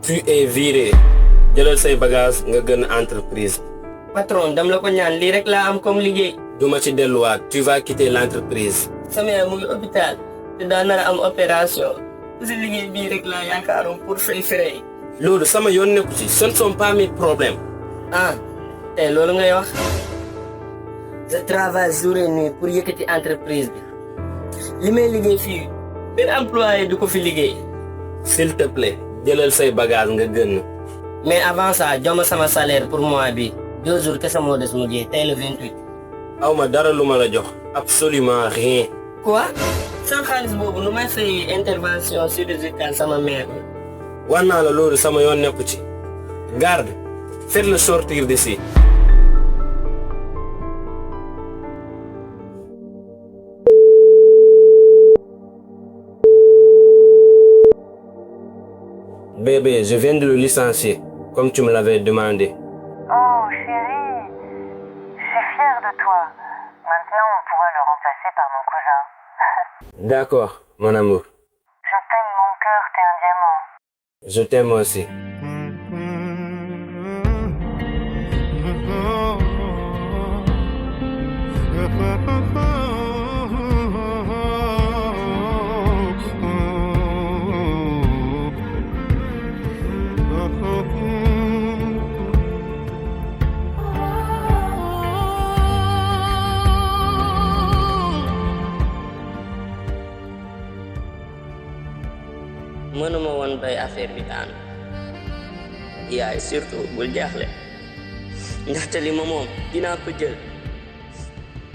Tu es viré. jëlal say bagage nga gën entreprise. patron dam la ko ñaan lii rek laa am comme liggéey. duma ci delluwaat tu vas quitter l'entreprise. sama yaay mu ngi hôpital te daa nar a am opération si liggéey bii rek laa yaakaaroon pour fay frais yi. loolu sama yoon nekku ci ce ne sont pas mes problèmes. ah tey loolu ngay wax. je travaille jour et nuit pour yëkkati entreprise bi li may liggéey fii benn employé du ko fi liggéey. s'il te plaît jëlal say bagage nga gën. mais avant ça jox ma sama salaire pour mois bi 2 jours kese moo des mu jeex tey le 28. awma dara lu ma la jox absolument rien. quoi. sa xaalis boobu nu may fay intervention chirurgicale sama mère bi. wax naa la loolu sama yoon nekku ci. garde faites-le sortir d'ici. Bébé, je viens de le licencier, comme tu me l'avais demandé. Oh, chérie, je suis fière de toi. Maintenant, on pourra le remplacer par mon cousin. D'accord, mon amour. Je t'aime, mon cœur, t'es un diamant. Je t'aime aussi. mënuma woon bay affaire bi daan yaay surtout bul jaaxle ndaxte li ma moom dinaa ko jël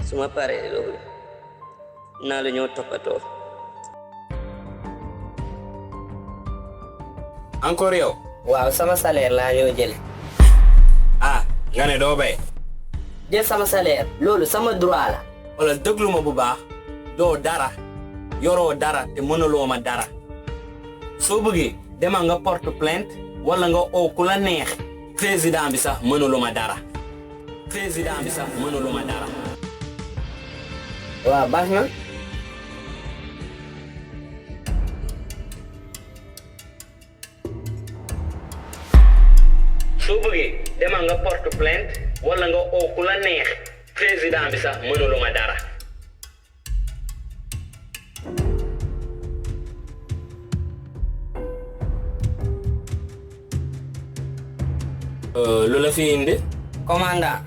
su ma paree loolu naa la ñoo toppatoo. Encore yow. waaw sama salaire laa ñoo jële. ah nga ne doo bay. jël sama salaire loolu sama droit la. wala déglu ma bu baax doo dara yoroo dara te mënuloo ma dara. soo bëggee demal nga porte plainte wala nga oo ku la neex président bi sax mënuluma dara waaw baax na. soo bëggee demal nga porte plainte wala nga oo ku la neex président bi sax mënuluma dara. lu la fi indi. commandant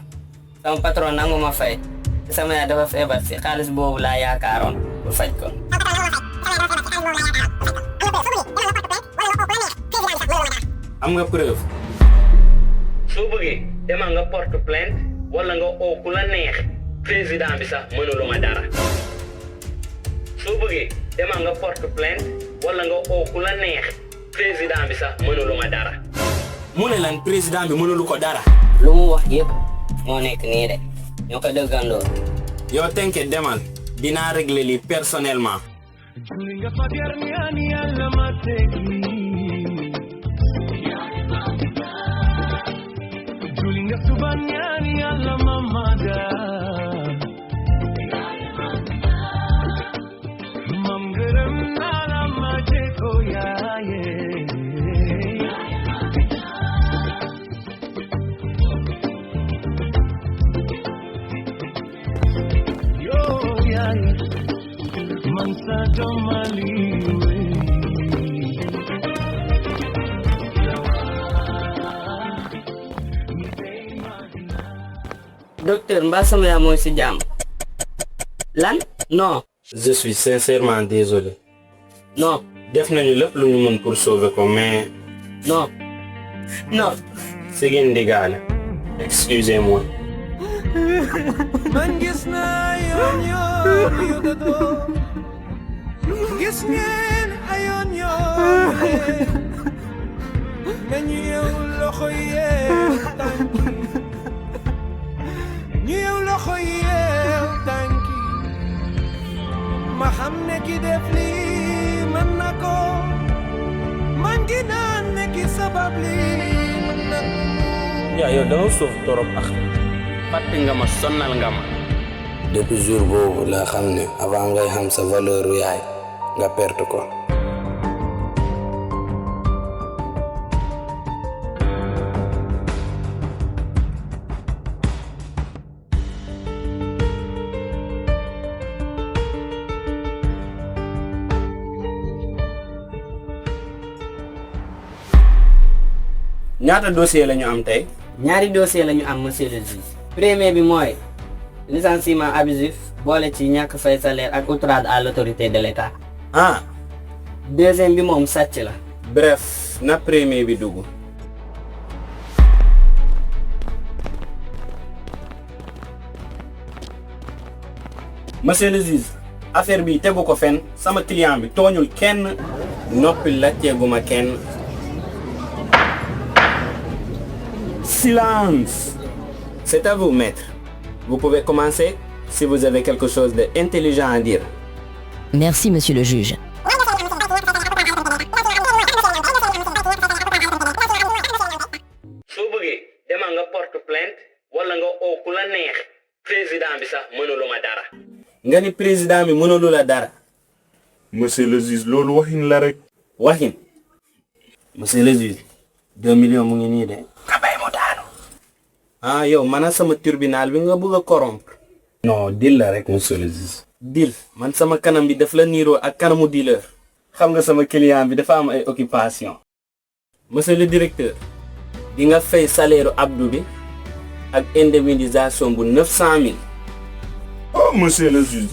sama patron nangu ma fay te sama yaay dafa feebar si xaalis boobu laa yaakaaroon pour faj ko. am nga preuve. soo bëggee demal nga porte plainte wala nga oo ku la neex président bi sax mënuluma dara. soo bëggee demal nga porte plainte wala nga oo ku la neex président bi sax mënuluma dara. mu ne lan président bi mënulu ko dara. lu mu wax yëpp moo nekk nii de ñoo ko dëggandoo. yow tënke demal dinaa régler lii personnellement. docteur mbaa sama yaay mooy si jàmm. lan non. je suis sincèrement désolé. non. def nañu lépp lu ñu mën pour sauver ko mais. non. non. si ngeen digaale. excusez-moi. man gis naa yoon yu dëddoo gis ngeen ayoon yoon nga ñu yeew loxo yeew tànki ñu yeew loxo yeew tànki ma xam ne ki def lii mën na ko man gi naan ne ki sabab lii mën na ko. yaa yow dama suuf torop ak fàtte nga ma sonnal nga ma. depuis jour boobu laa xam ne avant ngay xam sa valeur yaay nga perte ko. ñaata dossier la ñu am tey. ñaari dossier la ñu am monsieur le juge. premier bi mooy licenciement abusif boole ci ñàkk fay salaire ak outrage à l'autorité de l'État. ah. deuxième bi moom sàcc la. bref na premier bi dugg. monsieur le juge affaire bi tegu ko fenn sama client bi tooñul kenn noppi la teguma kenn. Silence. C'est à vous, maître. Vous pouvez commencer si vous avez quelque chose d'intelligent à dire. Merci, monsieur le juge. soo bëggee demal nga porte plainte wala nga oo ku la neex président bi sax mënulu ma dara. nga ni président bi mënulu la dara. monsieur le juge loolu waxin la rek. waxin. monsieur le juge 2 millions mu ngi nii de. nga bay mu daanu. ah yow man sama tribunal bi nga bëgg a corrompre. non deal la rek monsieur le juge. deal man sama kanam bi daf la niiroo ak kanamu dealer. xam nga sama client bi dafa am ay occupation. monsieur le directeur di nga fay salaire Abdou bi ak indemnisation bu 900 000. oh monsieur le juge.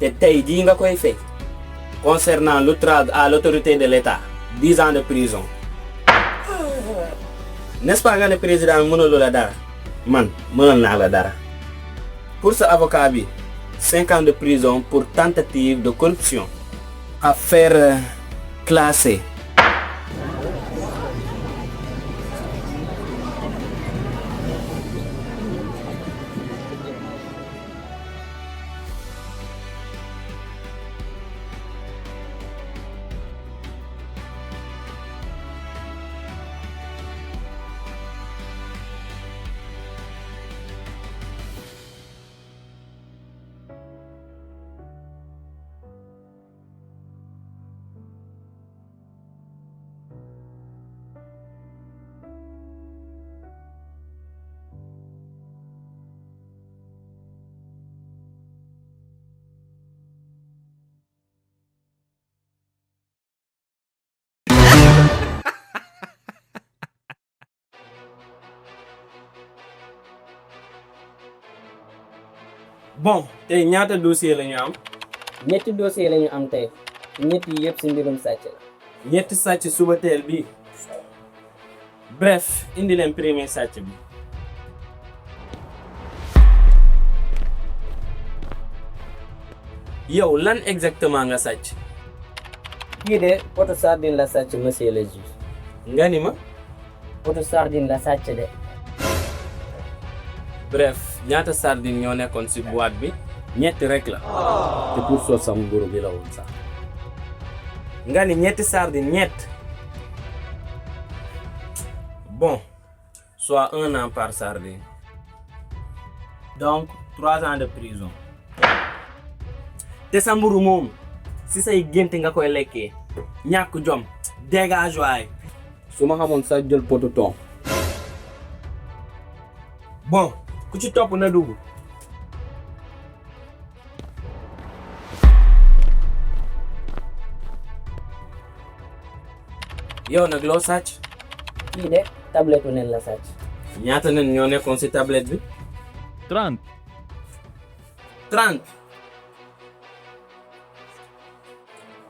te tey jii nga koy fay. concernant l'outrage à l'autorité de l'État 10 ans de prison. n'est-ce pas nga ne président bi mënul la dara man mënal naa la dara. pour sa avocat bi 5 ans de prison pour tentative de corruption. affaire classée. bon tey ñaata dossier la ñu am. ñetti dossier la ñu am tey ñetti yëpp ci mbirum sàcc la. ñetti sàcc suba teel bi. bref indi leen premier sàcc bi. yow lan exactement nga sàcc. kii de poto sardine la sàcc monsieur le juge. nga ni ma. poto sardine la sàcc de. bref ñaata sardine ñoo nekkoon ci boîte bi. ñetti rek la. te pour soo sam mburu bi la woon sax. nga ni ñetti sardine ñett. bon soit 1 an par sardine. donc 3 ans de prison. te sa mburu moom ci say gént nga koy lekkee. ñàkk jom. dégage waay. su ma xamoon sax jël potu ton. bon ku ci topp na dugg. yow nag loo sàcc. kii de tablette nen la sàcc. ñaata nen ñoo nekkoon ci tablette bi. 30. 30.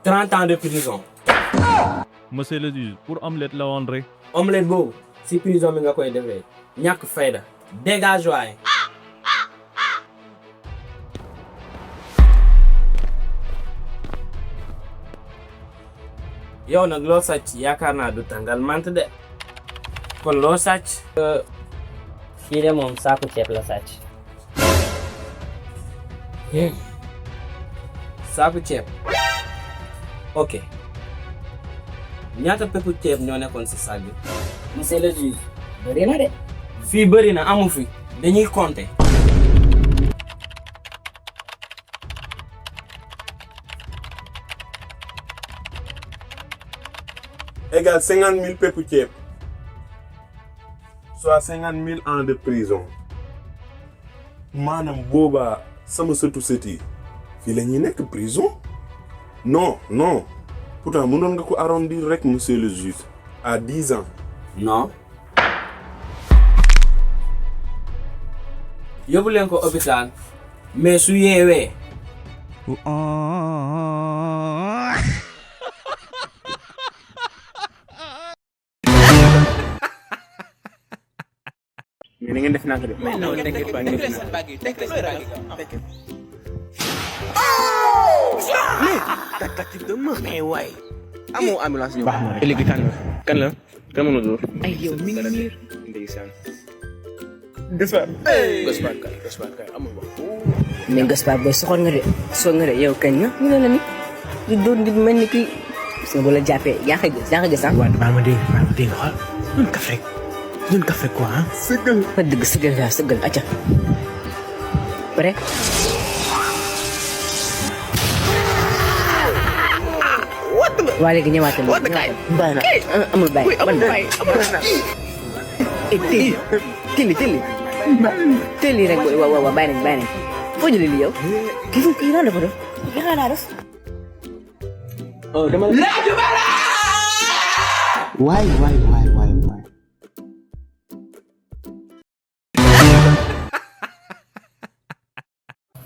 30 ans de prison. monsieur le juge pour omelette la woon rek. omelette boobu ci prison bi nga koy defee. ñàkk fayda. dégage waay. yow nag loo sàcc yaakaar naa du tàngal mant de. kon loo sàcc. kii de moom saaku ceeb la sàcc. saaku ceeb. ok. ñaata peppu ceeb ñoo nekkoon ci saak bi. monsieur le juge bëri na de. fii bëri na amu fi dañuy compter. égale 50 000 peppu ceeb. soit 50 000 ans de prison. maanaam boobaa sama sëtu sët yi fii la ñuy nekk prison. non non pourtant mënoon nga ko arrondir rek monsieur le juge à 10 ans non yóbbu leen ko hôpital mais su yeewee mais ni ngeen def nak de non tactique de mort mais waay amoo ambulance ñu baax na léegi kan la kan mën a dóor ay yow mi ngi nii ndeysaan Gaspard kay amul wax mais Gaspard boy soxor nga de yow kañ na ñu la ni di doon di mel ni ki gis nga bu la jàppee yaa koy gis ah waaw maa ma dégg xool ñun kaf rek quoi ah sëggal fa dëgg sëggal acca pare waa léegi ñëwaatal bàyyi na amul bàyyi tëli rek booy waaw bàyyi nañ foo jëlee lii yow kii lan dafa def kii xanaa daa def dama waay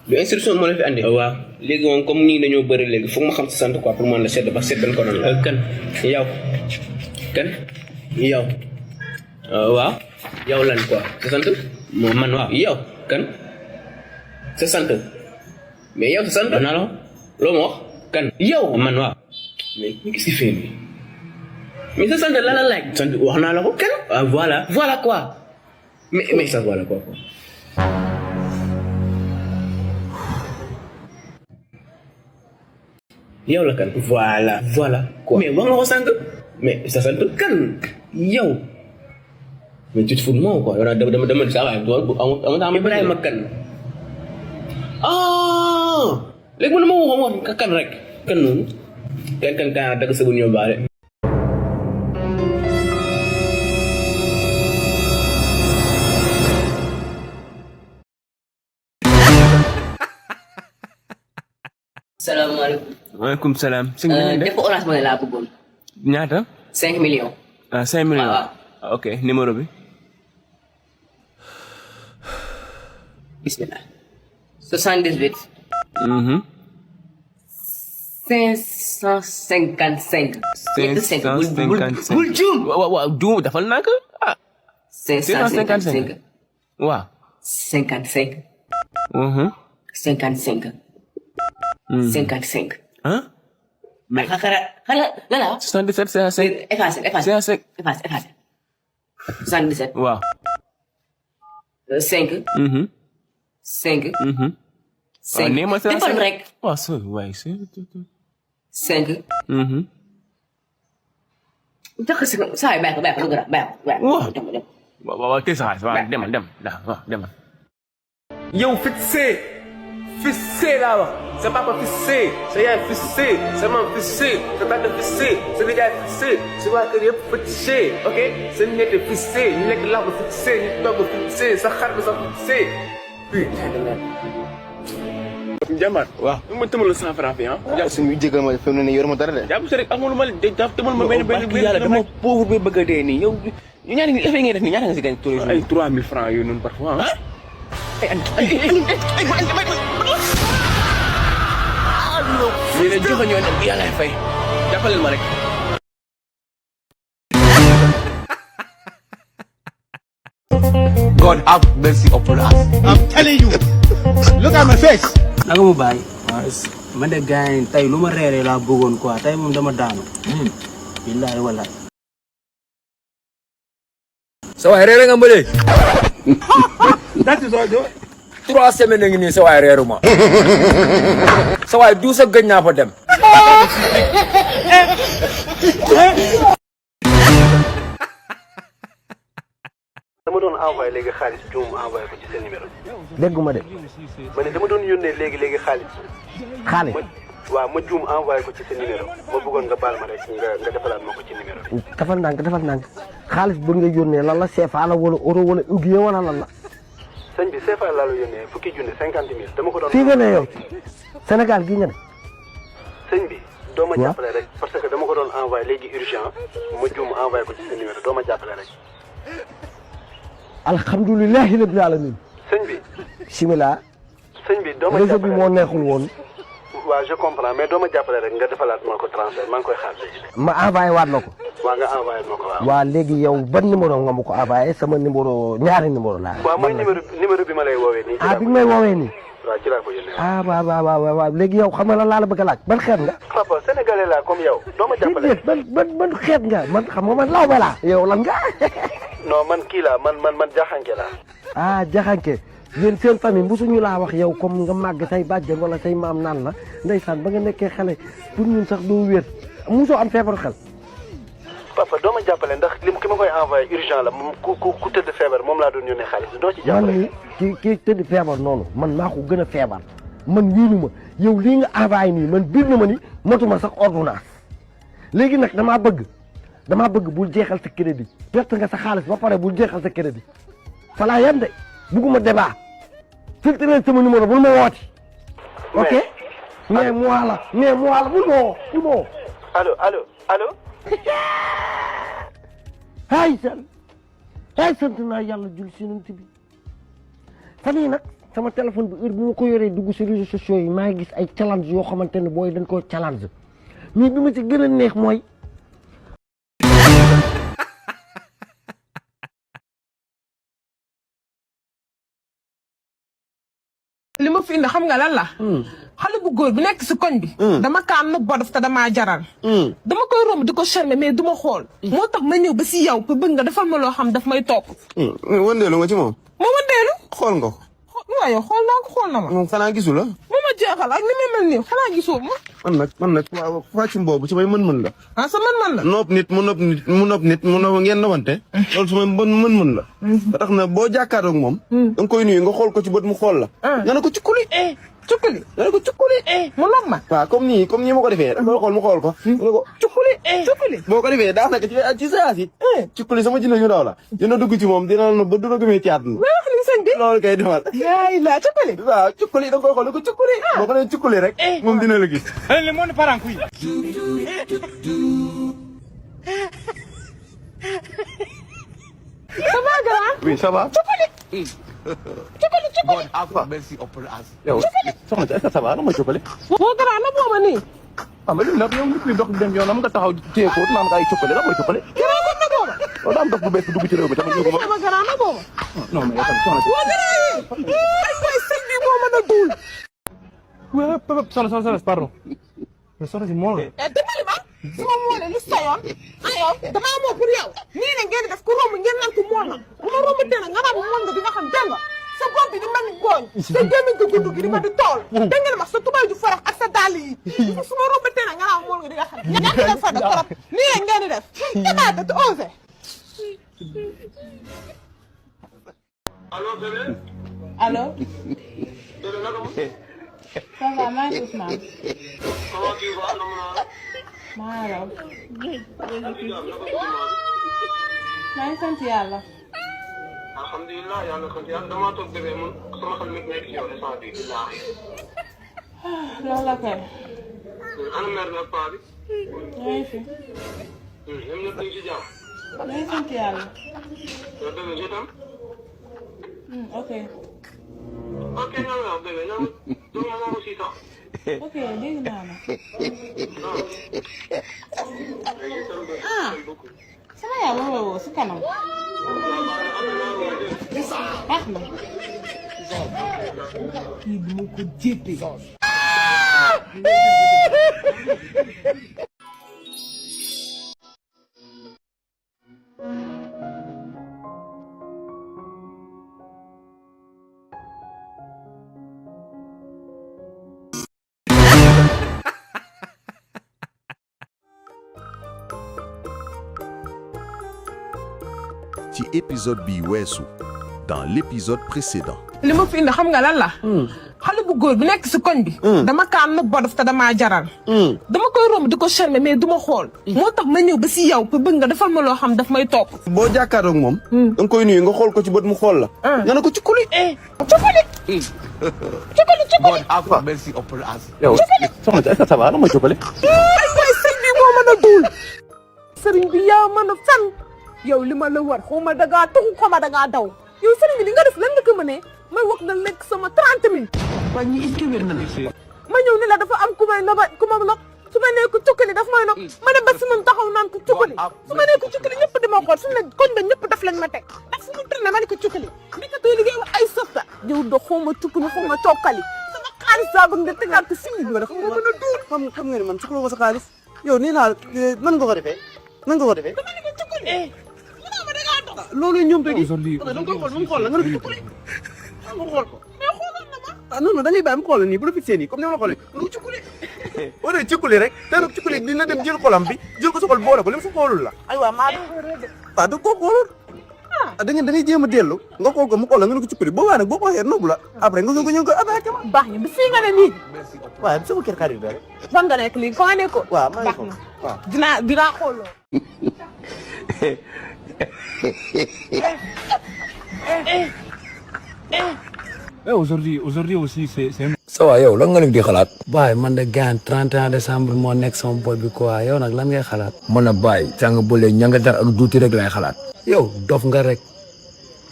lu instruction moo la fi andi waaw léegi moom comme nii dañoo bëri léegi foog ma xam sa sant quoi pour mën la sedd ba sedd dañ ko doon kan yow waaw yow lan quoi sa sant moom man waaw yow kan sa sant mais yow sa sant naa la loo ma wax kan yow man waaw mais qu'est-ce qu'il fait lui mais sa sant la laaj sant wax naa la ko kan voilà quoi mais ça voilà quoi yow la kan voilà quoi mais wax nga ko sànq mais sa sant kan yow mais tu te fous de moi quoi yow dama saa waay amul Ibrahima kan léegi man ma waxoon kan rek kan noonu kan dagg sa bu ñëw baale salaamaaleykum. waaleykum salaam. def ko orange money laa bëggoon. ñaata. 5 millions. 5 millions. waaw. ok numéro bi. bismillah. 78. 555. 555. bul juum. waaw juum dafal naa ko ah. 555. waaw. 55. 55. 55. Hein? Mais là. 77 55. Efface. 77. Wow. 5. 5. 5. Nee, maar Defal rek. Oh, so, waay. 5. Jox ko sa bàyyi ko lu gën waaw tey sa xaalis waaw demal. yow fixé laa wax sa papa fixé sa yaay fixé sa maam fixé sa tante fixé sa nijaay fixé sa waa kër yëpp fixé ok sa ñette fixé ñu lekk làmb fixé ñu togg fixé sa xar bi sax fixé jàmbaar waaw lu ma tëmal 100 francs fi ah suñu jégal ma fi mu ne yor ma dara de jàpp si rek amul ma tëmal ma benn yàlla dama pauvre ba bëgg a dee nii yow ñaata effet ngay def nii ñaata nga si gañ ay 3000 francs yooyu noonu parfois lii de joxe ñoo dem yàlla fay jàppaleel ma rek God have mercy upon us. I'm telling you. Look at my face. Naka mu baay. Man de gars yi tey lu ma reeree laa bëggoon quoi tey moom dama daanu. Billahi wallahi. Sa waay reere nga mbële. That's all. 3 semaines ngi nii sa waay reeruma. Sa waay du sa gëj naa fa dem. dama doon envoyé léegi xaalis juum envoyé ko ci seen numéro. dégguma de. ma ne dama doon yónnee léegi xaalis. waaw ma juum envoyé ko ci seen numéro ma bëggoon nga baal ma rek nga defalaat ma ko ci numéro bi. defal ndànk xaalis bu nga yónnee lan la CFA la wala euro wala uguier wala lan la. sëñ bi CFA laa la yónnee fukki junne 50 000 dama ko doon. fii nga ne yow Sénégal gii nga ne. sëñ bi doo ma jàppale rek parce que dama ko doon envoyé léegi urgent ma juum envoyé ko ci sa numéro doo ma jàppale rek. alhamdulilahi rabbil alamin. sëñ bi. bismillah. sëñ bi doo ma réseau jàppale bi moo neexul woon. waaw je comprends mais doo ma jàppale rek nga defalaat ma ko transfert maa ngi koy xaar léegi. ma envoyé waat la ko. waaw nga envoyé ma ko waaw. waa léegi yow ban numéro nga ma ko envoyé sama numéro ñaari numéro laa. waaw mooy numéro bi ma lay woowee nii. bi may woowee nii. waaw ci laa ko yónnee. waaw léegi yow xam nga lan laa la bëgg a laaj ban xeet nga. papa sénégalais laa comme yow doo ma jàppale. ban xeet nga man xam nga man lawbe laa yow lan nga. non man kii laa man jaxanke laa. jaxanke yéen seen famille mosuñu laa wax yow comme nga màgg say bàjjen wala say maam naan la ndeysaan ba nga nekkee xale pour ñun sax doo wér mosoo am feebaru xel. papa doo ma jàppale ndax lim ki ma koy envoyé urgent la moom ku tëdd feebar moom laa doon yónnee xaalis doo ci jàppale. man ni kii tëdd feebar noonu man maa ko gën a feebar man wiinu ma yow lii nga envoyé nii man biir na ma ni motuma sax ordonnance léegi nag damaa bëgg bul jeexal sa crédit perte nga sa xaalis ba pare bul jeexal sa crédit fa laa yem de bugguma débat filtré sama numéro bul ma wooti. ok mais moi la bul ma woo. allo. ay sant naa yàlla jul si nant bi fan yii nag sama téléphone bi heure bu ma ko yoree dugg si réseaux sociaux yi maa ngi gis ay challenge yoo xamante ne booy dañ koo challenge mais bi ma ci gën a neex mooy li ma fi indi xam nga lan la. xale bu góor bi nekk si koñ bi. dama kaa nëbb bodof te damaa jaral. dama koy romb di ko charmer mais du ma xool. moo tax ma ñëw ba si yow pour bëgg nga defal ma loo xam daf may topp. wëndeelu nga ci moom. ma wëndeelu. xool nga ko. waaye xool naa ko xool na ma. moom xanaa gisu la. mu ma jeexal ak ni muy mel nii xanaa gisoo ma. man nag waaw fàccum boobu ci may mën-mën la. sa mën-mën la. nopp nit mu nopp nit ngeen nobante. loolu su may mën-mën la. ba tax na boo jàkkaaroog moom. da nga koy nuyu nga xool ko ci bët mu xool la. nga ne ko cukkuli. cukkuli. nga ne ko cukkuli. mu nopp ma. waaw comme nii ma ko defee rek xool mu xool ko. nga ne ko cukkuli. cukkuli boo ko defee daa nekk ci saa si. cukkuli sama jinne ñu daw la. dina dugg ci moom dina la ba dina gëmee ci àdduna. loolu kay defal. yaay la cukkuli. waaw cukkuli da nga koy xool ko cukkuli. boo ko nee cukkuli rek. moom dina la gis. le monde part en couille. Ça va grand? Oui, ça va. Cukkuli. God have mercy upon us. yow soxna si est-ce que ça va lan mooy cukkuli. boo grand na boo ma nii. mais li nag yow nit ñi dox dem yow na nga taxaw téye ko naan nga ay cukkuli lan mooy cukkuli. grand ko na boo ma. loolu am dox bu bees dugg ci réew mi tamit ñu ko sama grand na boo ma. non mais yow tamit soxna si. boo grand yi. ay waay sëñ bi moo mën a duul. soxna pardon. mais soxna si moo la. dimbali ma. su ma moolee lu sa yoon. yow damaa moo pour yow. nii ne ngeen def ku romb ngeen naan ko mool na. bu ma romb teel nga naan mool nga di nga xam dégg nga. sa bopp bi di mel ni gooñ. sa gémmiñ ko gudd gi di ma di tool. dégg nga ma sa tubaay ju farax ak sa dàll yi. su ma romb teel nga naan mool nga di nga xam. ñàkk leen fa de trop. nii ne ngeen di def. état de te osé. allo. ça va maa ngi Ousmane. maa raw. maa ngi sant yàlla. alhamdulilah yàlla sant yàlla damaa toog bébé man sama xel mi nekk ci yow instant bii billaahi. loolu la kay. ana mère bi ak paa bi. maa ngi fi. ñoom ñëpp ñu ngi ci jàmm. maa ngi sant yàlla. yow bébé je t'aime. ok. ok ñoom yow bébé ñoom ñoom moom aussi sax. ok dégg naa la. sama yaay ma woo si kanam. baax na. kii bi ma ko jéppee. ci épisode bi weesu dans l'épisode précédent. li ma fi indi xam nga lan la. xale bu góor bi nekk si koñ bi. dama kaa nëbb bodof te damaa jaral. dama koy romb di ko charmer mais du ma xool. moo tax ma ñëw ba si yow pour bëgg nga defal ma loo xam daf may topp. boo jàkkaaroog moom. da nga koy nuyu nga xool ko ci bët mu xool la. nga ne ko cukkuli. cukkuli. cukkuli. God have mercy upon us. yow soxna si est-ce que ça va lan mooy cukkuli. mën a duul sëriñ bi yaa mën a fen yow li ma la war xaw ma dangaa tuxu xaw ma dangaa daw yow sëriñ bi li nga def lan nga ko mënee may wax na lekk sama 30 000 waa ñi est-ce que wér na ma ñëw ni la dafa am ku may noba ku ma nag su ma nee ko cukkali daf may nag ma ne ba si moom taxaw naan ko cukkali su ma nee ko cukkali ñëpp di ma xool su ne koñ ba ñëpp daf lañ ma teg ndax fu mu tourné ma ne ko cukkali ndikatoo liggéey wax ay softa yow do xaw ma cukkali xaw ma cokkali sama xaalis saa bëgg nga tegaat ko simili bi xam nga mën a duur xam nga ne man soxla ma sa xaalis yow nii naa nan nga ko defee nan nga ko defee dama ne ko cukkali ma dangaa dox loolu ñoom tey di da nga koy xool mu xool la nga ne ko cukkali nga xool ko ah non non da ngay bàyyi mu xool nii bu la fixé nii comme ni ma la xoolee nga cukkali wala cukkali rek te nag cukkali dina dem jël xolam bi jël ko sa xol boole ko li mu sa xoolul la aywa maa waaw da koo xoolul da ngay jéem a dellu nga xool ko mu xool la nga ne ko cukkali boobaa nag boo ko waxee noobu la après nga soog a ñëw ko attaqué ma baax na bi fii nga ne nii waaw sama kër xarit la rek fan nga nekk lii fa nga nekk ko waaw maa ngi ko waaw dinaa xooloo aujourd'hui aussi c'est ça va yow lan nga nekk di xalaat. baay man de gaañ 31 décembre moo nekk sama boy bi quoi yow nag lan ngay xalaat. man na baay sàng bële ñanga dar ak duuti rek lay xalaat. yow dof nga rek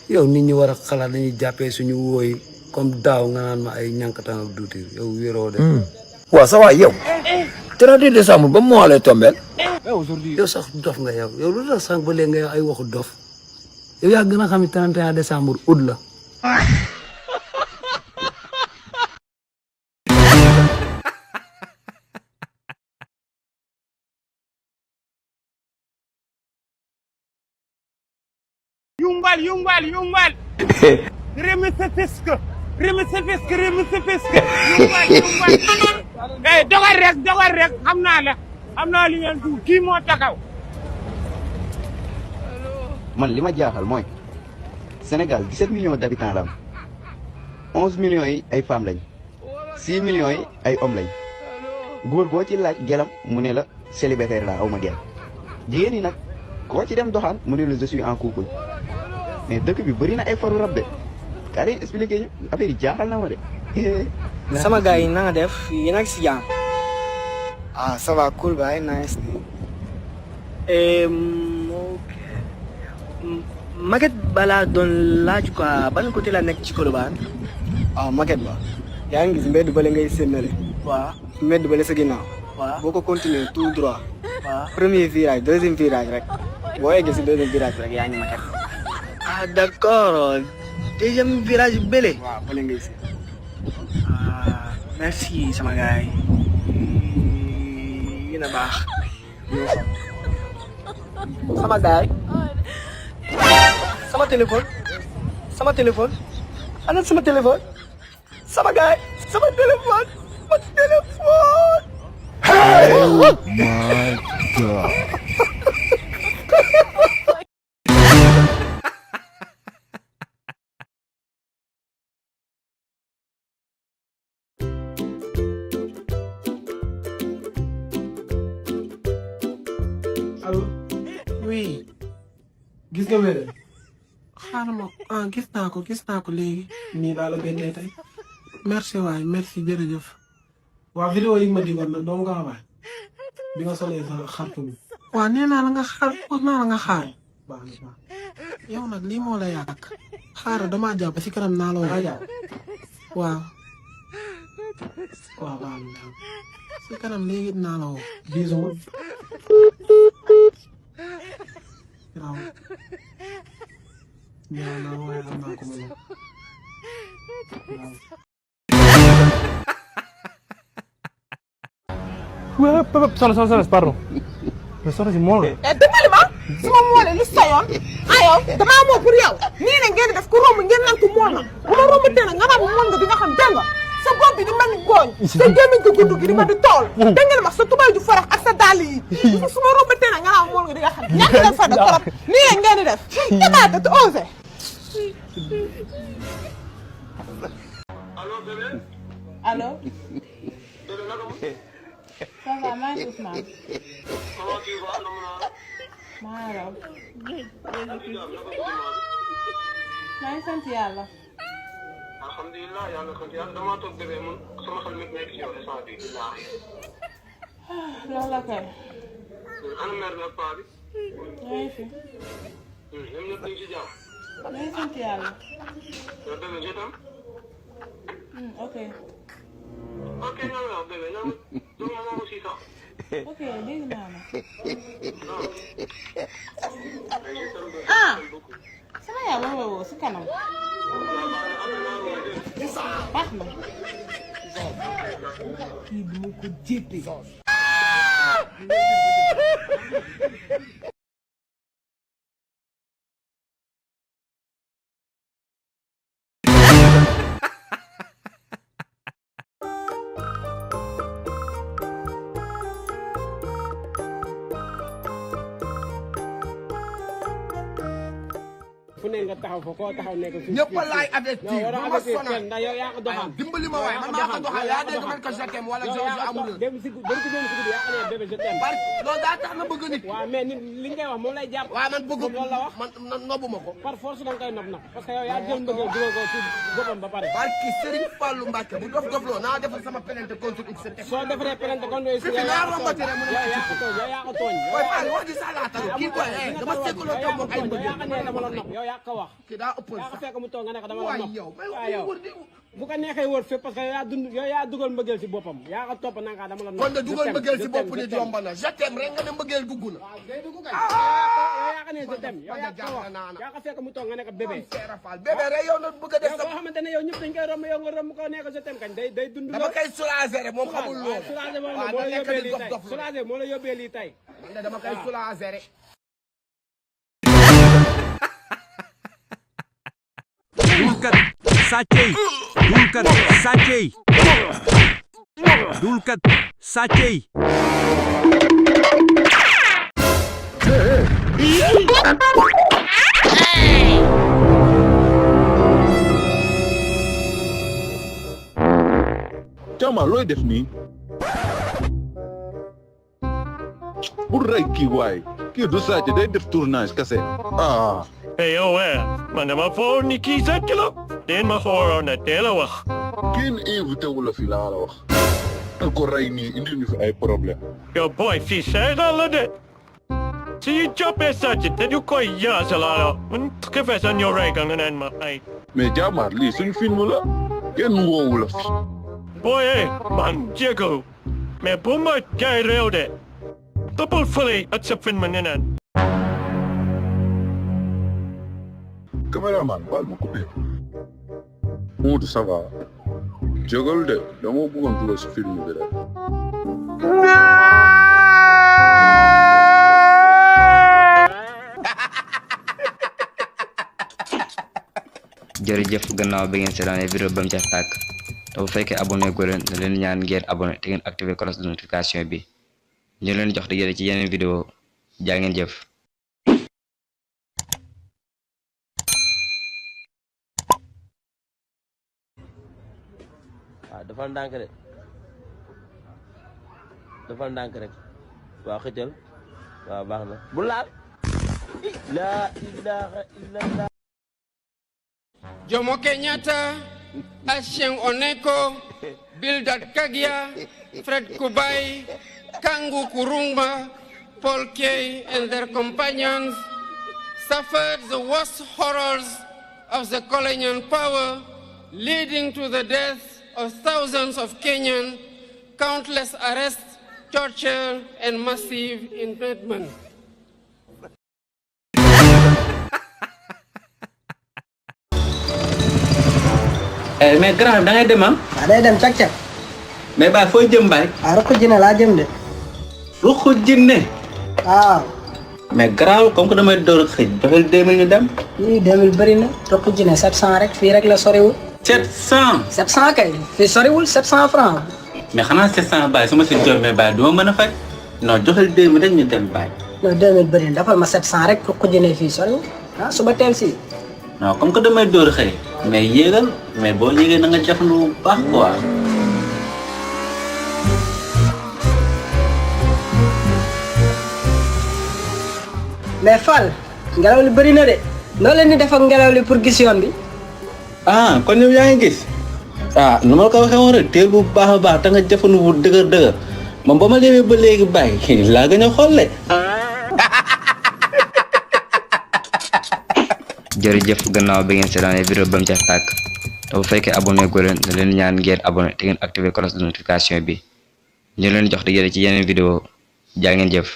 yow nit ñi war a xalaat dañuy jàppee suñu wooy comme daaw nga naan ma ay ñànkatan ak duuti yow wéroo de. waaw ça va yow. 31 décembre ba moo lay tombeel. yow sax dof nga yow yow lu tax sànq ba léegi nga ay waxu dof yow yaa gën a xam ne 31 décembre août la. Yungal. Remi se fiske. Yungal. dogal rek xam naa li ngeen du kii moo taxaw. man li ma jaaxal mooy Sénégal 17 millions d'habitants la am 11 millions yi ay femmes lañ 6 millions yi ay hommes lañ góor boo ci laaj gelam mu ne la célibataire la aw ma gel jigéen ñi nag koo ci dem doxaan mu ne la je suis en couple mais dëkk bi bëri na ay faru rab de kaa leen expliqué ñu affaire yi jaaxal na ma de. sama gars yi na nga def yéen ak si jàmm. ah ça va cool baay nice. Maguette balaa doon laaj quoi ban côté la nekk ci Colobane. ah Maguette ba yaa ngi gis mbedd bële ngay séenale. waaw mbedd bële sa ginnaaw. waaw boo ko continuer tout droit. waaw premier virage deuxième virage rek. boo eggee si deuxième virage rek yaa ngi Maguette. ah d'accord deuxième virage bële. waaw bële ngay séen. ah merci sama gars yi. yéen a baax. sama gars yi. sama téléphone ana sama téléphone sama gars sama téléphone Hey my God. allo oui gis nga wér xaaral ma gis naa ko léegi nii laa la bennee tey merci waay merci jërëjëf waa vidéo yi ma digoon nag doom nga waay bi nga solee sa xartu bi waa nee naa la nga xaar wax naa la nga xaar baax na baax yow nag lii moo la yàq xaaral damaa jàpp si kanam naa la woo waaw baax na si kanam léegi naa la woo bisous waaw ñaaw naa waaye am naa ko mën waaw soxna pardon mais soxna si moo la. dimbali ma su ma moolee lu soyoon ayow damaa moo pour yow nii ne ngeen def ku romb ngeen naan ko mool na bu ma romb tee nag nga naan mool nga di nga xam dégg nga sa bopp bi di mel ni gooñ sa gémmiñ ko gudd gi di ma di tool dégg nga ma sa tubay ju farax ak sa dàll yi su ma romb tee nag nga naan mool nga di nga xam ñàkk def fa de trop nii ne ngeen di def jamaate te osé allo ça va maa ngi Ousmane maa raw maa ngi sant yàlla alhamdulilah yàlla sant yàlla damaa toog bébé mun sama xel mi nekk ci yow instant bi loolu la kay ana mère bi ak paa bi. maa ngi fi. ñoom ñëpp ñu ngi ci jàmm. maa ngi sant yàlla. yow bébé je t'aime. ok. ok ñoo ngi wax bébé ñoo ngi duma ma aussi sax. ok dégg naa la. ah. sama yaay ma woo si kanam. baax na. kii bu ma ko jéppee. fu ne nga taxaw fa koo taxaw nekk fi ñëpp laay avertir yow ma sonal ndax yow yaa ko doxal dimbali ma waay man maa ko doxal yaa dégg man ko je t'aime wala George amoureux dem si dem si dem si guddi yaa ko ne bébé je t'aime loolu daa tax na bëgg nit waaw mais nit li ngay wax moom lay jàpp waaw man bëgg loolu la wax man nobbu ma ko par force da nga koy nopp nag parce que yow yaa jël mbëggeel dugal ko ci boppam ba pare barki Serigne Fallou Mbacke bu dof dofloo naa defal sama plainte contre X soo defaree plainte contre X yow yaa rombati rek yow yaa ko tooñ yow yaa ko tooñ waaye Fall wax di salaata kii boy dama sekkuloo toog moom ay mbëggeel yaa ko ne dama la nopp yow yaa ko wax kii daa ëppal yaa ko fekk mu toog nga ne ko dama la waay nopp yow yow bu ko neexee wër fépp parce que yow yaa dugal mbëggeel si boppam yaa ko topp nanga dama la nopp kon de dugal mbëggeel si bopp nit yomb na je t'aime rek nga ne mbëggeel dugg na yow yaa ko ne je t'aime yow yaa ko wax yaa ko fekk mu toog nga ne ko bébé bébé rek yow na bëgg a def boo xamante ne yow ñëpp dañ koy romb yow nga romb ko ne ko je t'aime kañ day dund dama koy soulager rek moom xamul loolu soulager moom moo la yóbbee lii tey soulager moo la yóbbee lii tey man de dama koy soulager rek dulkat sàccey dulkat sàccey dulkat sàccey Jama looy def nii bul rey kii waay kii du sàcc day def tournage kase ah Hey, man dama foog ni kii sàcc la den ma xooloon na teel a wax kenn invité wu la fi laa la wax da ko rey nii indi ñu fi ay problème yow boy fii Sénégal la de si ñu jàppee sàcc te du koy yaasalaala man xefe sa ñëw rey ka nga naan ma ay mais jaamaar lii suñu film la kenn woowu la fi boy man jégalu mais bu ma jaay réew de toppal fële ak sa film nga naan caméraman baal ma coupé Moodu ça va jégalu de dama bëggoon dugal si film bi rek jërëjëf gannaaw bi ngeen seetaanee vidéo ba mu jeex tàkk te bu fekkee abonné gu leen leen ñaan ngeen abonné te ngeen activé cloche de notification bi ñu leen jox di ci yeneen vidéo jaa ngeen jëf. waaw defal ndànk de defal ndànk rek waaw xëccal waaw baax na bu laal la ilaha illallah Jomo Kenyatta, Achieng Oneko, Bildad Kagia, Fred Kubai, Kangu Kurungba, Paul Kay and their companions suffered the worst horrors of the colonial power, leading to the death of thousands of Kenyans, countless arrests, torture, and massive internment. mais grand da ngay dem ah. waaw day dem càq càq. mais Baye fooy jëm Baye. ah Ruqu Jinne laa jëm de. Ruqu Jinne. waaw. mais grand comme que damay door a xëy joxel 2000 ñu dem. yii 2000 bëri na Ruqu Jinne 700 rek fii rek la soriwul. 700. 700 kay fii soriwul 700 francs. mais xanaa 700 Baye su ma si jommee Baye du ma mën a fay. non joxel 2000 rek ñu dem Baye. non 2000 bëri na dafal ma 700 rek Ruqu Jinne fii soriwul ah suba teel si. non comme que damay door a xëy mais yéegal mais boo yéegee na nga jëf lu baax quoi. mais Fall ngelaw li bëri na de noo leen di def ak ngelaw li pour gis yoon bi. ah kon yow yaa ngi gis. ah nu ma la ko waxee woon rek teel bu baax a baax te nga jëfandu bu dëgër man ba ma demee ba léegi bàyyi laa gën a xolle. jërëjëf gannaaw bi ngeen seetaanee vidéo ba mu jeex tàkk te bu fekkee abonné gu leen da leen ñaan ngeen abonné te ngeen activé cloche de notification bi ñu leen jox di ci yeneen vidéo jaa ngeen jëf.